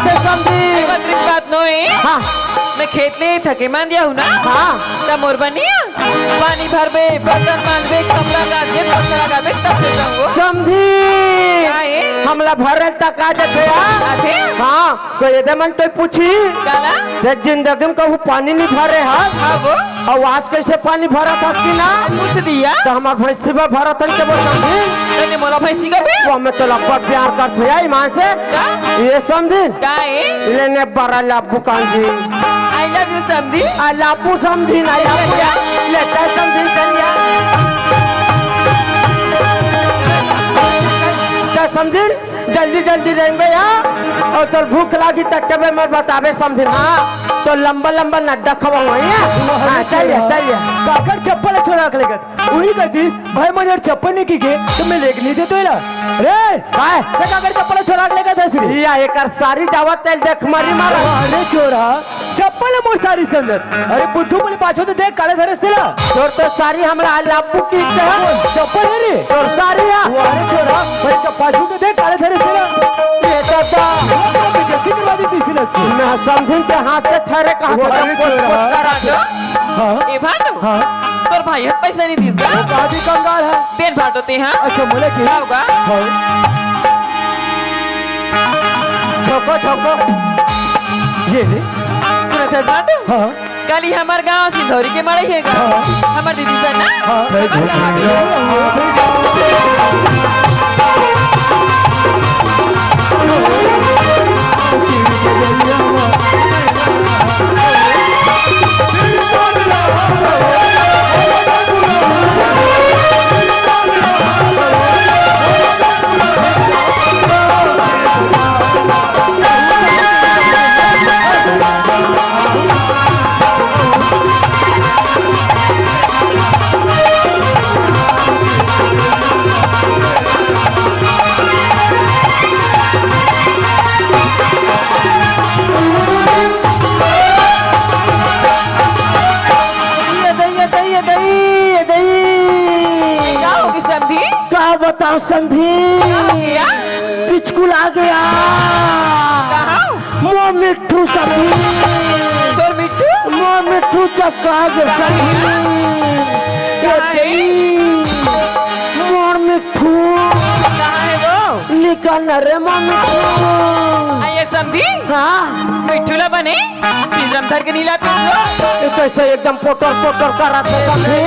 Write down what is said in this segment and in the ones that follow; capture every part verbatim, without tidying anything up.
ते समधी। अरे, बतरी बात नो हे। हाँ। मैं खेत ले थके मान दिया हूँ ना। हाँ। त मोर बनिया पानी भरबे, बर्तन मांजबे, कपड़ा काटबे, पोछा लगाबे, तब ले जाऊंगो। समधी। का हे? हमला भरल तक आ जाथे यार। आथे? हाँ, तो ये दे मन तो पूछी। काला? ते जिंदगी में कहूँ पानी नहीं भरे हा? हाँ वो। अउ आज कइसे पानी भरत हस कि ना? पूछ दिया। त हमर भैंसी बर भरत हन के वो समधी। तने मोला भैंसी का बे? वो मैं तो लब्बा प्यार करत हूँ यार ईमान से। का? ये समधी। का हे? लेने बरा लब्बू कांजी। I love you समधी। I love you समधी, I love you। ले चल समधी, चल यार। चल समधी। जल्दी जल्दी रेंगबे या, अउ तोर भूख लागी त तबे मोर बताबे समधिन। हाँ, तो लंबा लंबा नड्डा खवाऊं, हाँ? हाँ, चल जा, चल जा। काकर चप्पल छोरा के लेकर, उही का चीज, भाई मन यार चप्पल नहीं की के, तो मैं लेके नहीं देतो इला। रे, काय? ते काकर चप्पल छोरा के लेकर था सिरी? या एकर सारी जावत तेल देख मारी मारा। अरे छोरा, चप्पल हे मोर सारी समझत। अरे बुद्धू बोले पाछो तो देख काले धरे सिला। तोर तो सारी हमरा लापू की ते। चप्पल हे रे। तोर सारी हे। वो अरे छोरा, भाई चप्पा छू तो देख काले धरे सिला। ये दादा। वो तो बेइज्जती करवा दी तीसी लगती। ना समधिन के हाथ से ठहरे कहा वो था अरे कोट छोरा। कोट करा दो। हाँ। ए भाटो। हाँ। तोर भाई हर पैसा नहीं दीस का? वो कादी कंगाल हे। तेन भाटो ते हाँ। अच्छा, बोले कि? का होगा? हाँ। ठोको, ठोको। ये ले। सुनत हस भाटो? हाँ। काली हमर गांव सिंधौरी के मड़ई हे गा। हाँ। हमर दीदी से ना? हाँ। हमर गांव। ये दई, ये दई, ये दई, ये दई। का होगे समधी? का बताओं समधी? का हो गया? पिचकुला गया। कहाँ? मोर मिट्ठू समधी। तोर मिट्ठू? मोर मिट्ठू चपका गे समधी। ये कहाँ हे? दई, मोर मिट्ठू। कहाँ हे वो? निकल न रे मोर मिट्ठू। आ, ये समधी? हाँ। मिट्ठू ला बने पिंजरा में धर के नहीं लाते हो? ये कैसे एकदम पोटर पोटर करत हे समधी?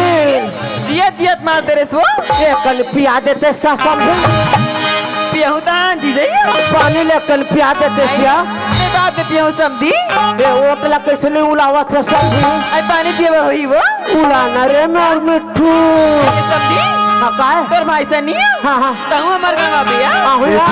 जियत जियत मार दे रे सो। ये कन पिया देते इसका समधी। पियहू तान जी जाइए। पानी ले कन पिया देते नहीं, सिया। मैं बात देती हूँ समधी। ये ओट ला कैसे नहीं उलावत हे समधी? आई पानी पिए होई वो। उलाना रे मोर मिट्ठू। ये समधी? हाँ, काय? तोर भाई से नहीं है? हाँ, हाँ। कहूँ हमार गाँव अभी है? हाँ, हुई बात।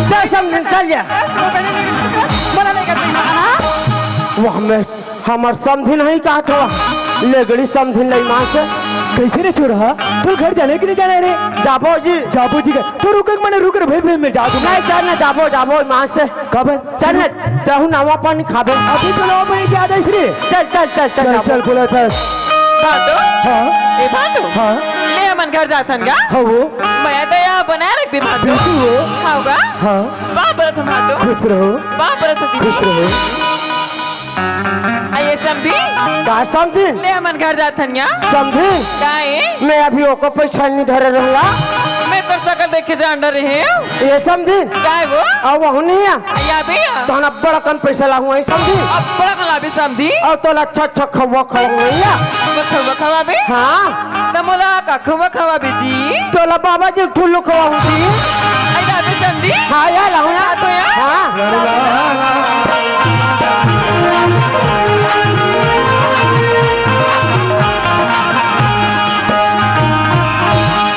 चल समधिन, चल जा। वो हमें, हमर समधिन नहीं कहा था, लेगड़ी समधिन लई मां से। कैसे रे छोरा? तोर घर जाने कि नहीं जाने रे? जाबो जी। जाबो जी का? तो रुक, एक मने रुक रे भाई, भाई, मैं जा दूंगा। नहीं, चल ना, जाबो, जाबो, मां से। कब? चल ना, जाहू नवा पानी खाबे। अभी तो नवा पानी क्या दे रे? चल, चल, चल, चल, चल, जाबो। चल, बोला था। भाटो? हाँ। ए भाटो? हाँ। ले हमन घर जाथन गा? हाँ वो। मया दया बनाए रखबे भाटो। बिल्कुल वो। हव गा? हाँ। वाह बरत भाटो। खुश रहो। वाह बरत दीदी। खुश रहो। आ ये समधी? का समधी? ले हमन घर जाथन या? समधी? का ए? मैं अभी ओको पहचान नहीं धरे रहूंगा। मैं तो सकल देख के जान डरे हंव। ये समधी? का ए वो? अउ वहू नहीं है। या भी है। तहन अब्बड़ अकन पैसा लाहूं, आई समधी? अब्बड़ अकन लाबे समधी? अउ तोला अच्छा अच्छा खवा खवाऊं, या? तो खवा खवाबे? हाँ। त मोला का खवा खवाबे जी? तोला बाबा जी ठुल्लू खवाऊं जी। आई लाबे समधी? हाँ, या लाहूं ना। हाँ, तो या। हाँ।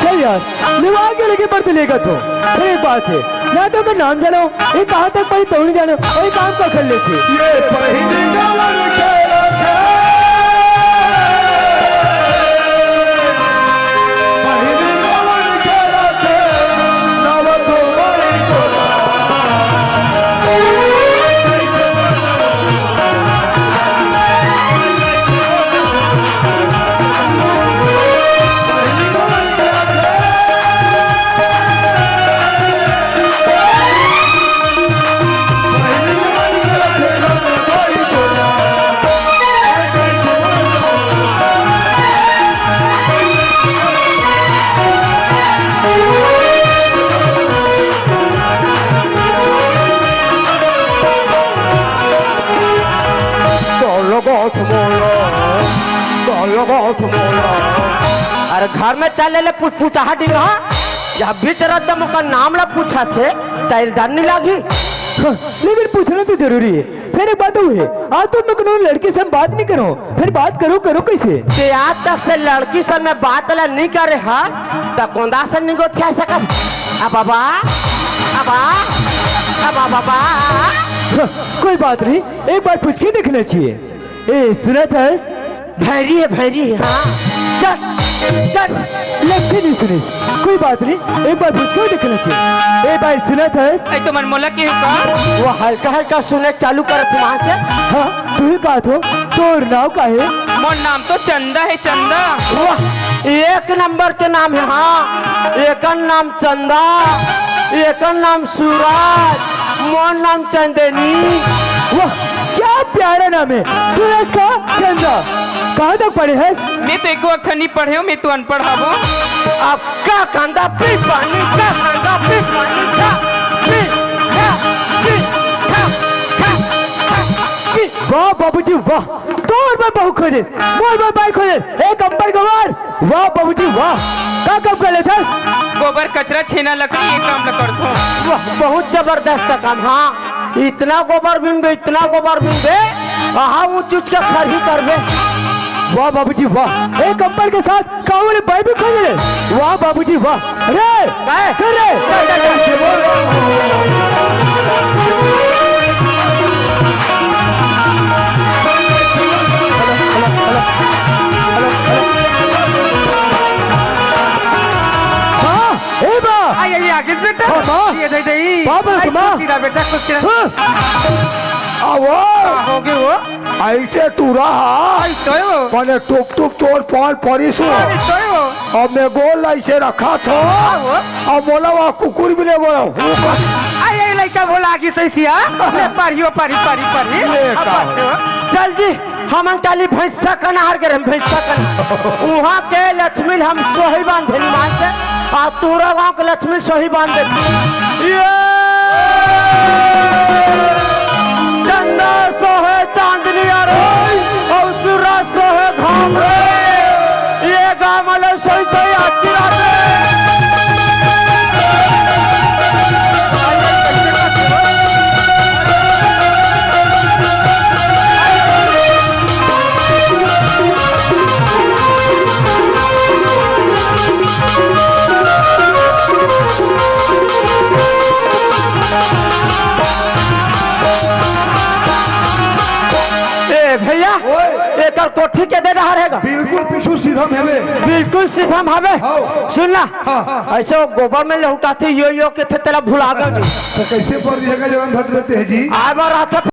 चल यार, निवा के लेके पढ़ते लेगा तो। फिर एक बात है, ना तो का नाम जानो, ये कहाँ तक पढ़ी तौड़ी जानो, वही काम का कर लेते। ये पहिली गलन के रखे, पहिली गलन के रखे, नव तुम्हारी को अरे घर में चल ले, ले पु-, पुचाहा डिंगा। जब बीच रद्दम ओकर नाम ला पूछा थे, त इल्दन नहीं लागी। हाँ, लेकिन पूछना तो जरूरी है। फिर एक बात अउ है, आज तो मैं कोनो लड़की से बात नहीं करो, फिर बात करो, करो कैसे? ते आज तक से लड़की से मैं बात ला नहीं करे हा, त कोंदा से नहीं गोठिया सकत। आ बाबा, आ बा, आ बा, बाबा। हाँ, कोई बात नहीं, एक बार पूछ के देखना चाहिए। ए, सुनत हस? भैरी है, भैरी है, हाँ। चल, चल। लक्ष्य नहीं सुने। कोई बात नहीं, एक बार पूछ के देखना चाहिए। ए भाई, सुनत हस? ए, तुमन मोला के का? वो हल्का हल्का सुने चालू कर दिमाग से। हाँ, तू ही कहा थो, तोर नाव का है? मोर नाम तो चंदा है, चंदा। वाह, एक नंबर के नाम है, हाँ। एकर नाम चंदा, एकर नाम सूरज, मोर नाम चंदनी। वाह, क्या प्यारा नाम है, सूरज का चंदा। कहाँ तक पढ़े हस? मैं तो एको अक्षर नहीं पढ़े हूँ, मैं तो अनपढ़ हवो। अब का कांदा पी पानी, का कांदा पी पानी, का पी, का पी, का, का, का, पी। वाह बाबूजी वाह, तोर बर बहू खोजेस, मोर बर बाई खोजेस, एक अम्बड़ गवार। वाह बाबूजी वाह, का काम कर लेथस? गोबर, कचरा, छेना, लकड़ी, ये काम ल करथों। वाह, बहुत जबरदस्त काम। हाँ, इतना गोबर बिनबे, इतना गोबर बिनबे, आहा, ऊंच ऊंच के खरही करबे। वाह बाबूजी वाह, एक अम्बड़ के साथ काऊ ले बाई भी खोज ले। वाह बाबूजी वाह। अरे, काय? चल रे। हाँ, ए बा। आ, ये, ये आगे बेटा। हाँ, बा। ये दे दे। बा, बा, आई, बा। खुशी रहा बेटा, खुशी रहा। हाँ। आओ। का हो गए वो? ऐसे टूरा हा। आई तो वो। मने टुक टुक तोर पान परिस हो। आई तो वो। अब मैं गोल ऐसे रखा था। हाँ, वो। अब बोला वो कुकुर भी नहीं बोला। आई, आई लइका बोला आगे सही सिया। ले पारियो, पारी, पारी, पारी। ले अब का बात हो। हो। चल जी। हमन काली भैंसा कनहार के रहन, भैंसा कनहार। उहाँ के लक्ष्मी ल हम सोही बांधे मान से, आ तोरा गांव के लक्ष्मी सोही बांधे। ये चंदा सोहे चांदनी अरे, और सूरज सोहे घाम रे। ये गांव वाले सोई सोई आज की रात रे। ए भैया, ओए। एकर कोठी के दे डहर हे गा? बिल्कुल पीछू सीधा में हवे। बिल्कुल सीधा में हवे। हाँ। सुन ना, हाँ। ऐसे वो गोबर में लहुटाथे यो यो के थे, तेला भुला गए जी। तो कैसे पर दिया का जवान भट रहते हैं जी? आए बार रहता